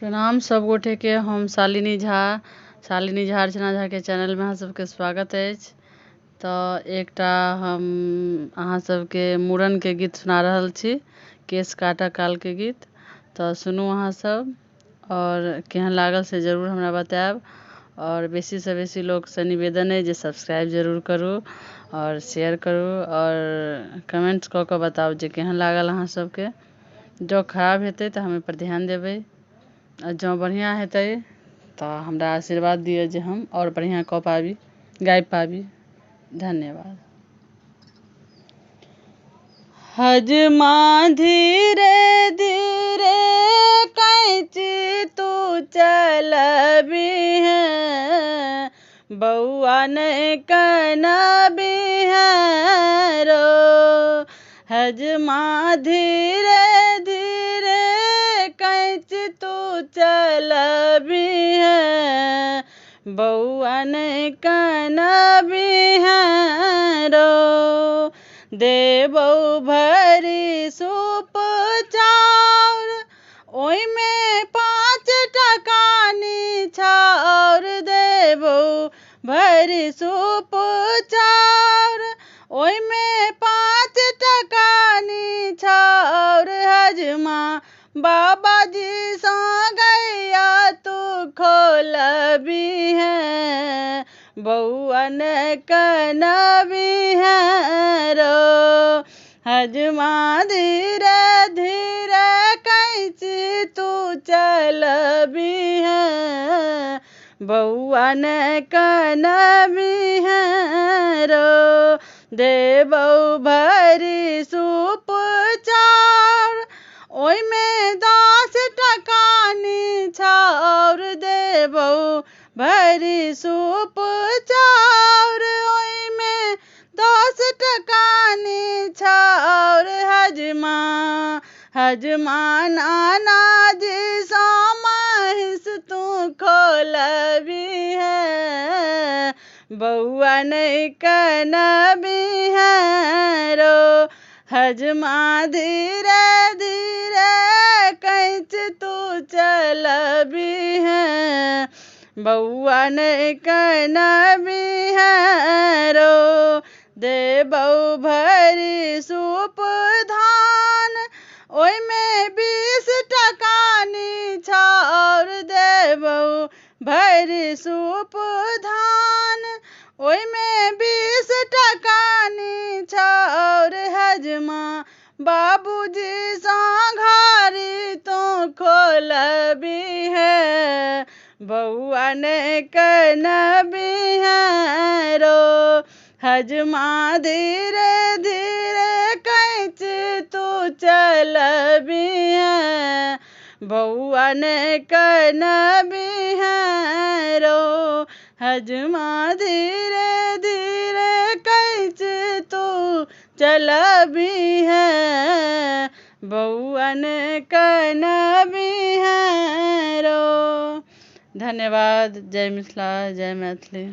प्रणाम सब गोटेके, हम शालिनी झा, शालिनी झा अर्चना झाके चैनलमे अहाँ सबके स्वागत अछि। तऽ एकटा हम अहाँ सबके मूड़नके गीत सुना रहल छी, केश काटऽ कालके गीत। तऽ सुनू अहाँ सब आओर केहन लागल से जरूर हमरा बतायब। आओर बेसीसँ बेसी लोकसँ निवेदन अइ जे सब्सक्राइब जरूर करू आओर शेयर करू आओर कमेंट कऽ कऽ बताउ जे केहन लागल अहाँ सबके। जँ खराब हेतै तऽ हम ओहिपर ध्यान देबै आ जँ बढ़िआँ हेतै तऽ हमरा आशीर्वाद दिअ जे हम आओर बढ़िआँ कऽ पाबी, गाबि पाबी। धन्यवाद। हजमा धीरे धीरे कैंची तू चलबी है, बौआ नहि कनबी है रो। हजमा धीरे धीरे कैंची तू चलबी है, बौआ नहि कनबी है रो। देबौ भरि सूप चाउर, ओहिमे 5 टका निछाउर। देबौ भरि सूप चाउर, ओहिमे 5 टका निछाउर। हजमा बाबाजी सँ गैया तू खोलबी है, बौआ ने कनबी है रो। हजमा धीरे धीरे कैंची तू चलबी है, बौआ ने कनबी है रो। देबौ भरि सूप चाउर, ओहिमे 10 टका निछाउर। देबौ भरि सूप चाउर, ओहिमे 10 टका निछाउर। हजमा हजमा नानाजी सँ महिष तू खोलबी है, बौआ नहि कनबी है रो। हजमा धीरे धीरे कैंच तू चलबी है, बौआ नहि कनबी है रो। देबौ भरि सूप धान, ओहिमे 20 टका निछाउर। देबौ भरि सूप धान, ओहिमे 20 टका निछाउर। हजमा बाबूजी सँ घारी तू खोलबी है, बौआ ने कनबी है रो। हजमा धीरे धीरे कैंची तू चलबी है, बौआ ने कनबी है रो। हजमा धीरे धीरे कैंची तू चलबी है, बौआ ने कनबी है रो। धन्यवाद। जय मिथिला, जय मैथिली।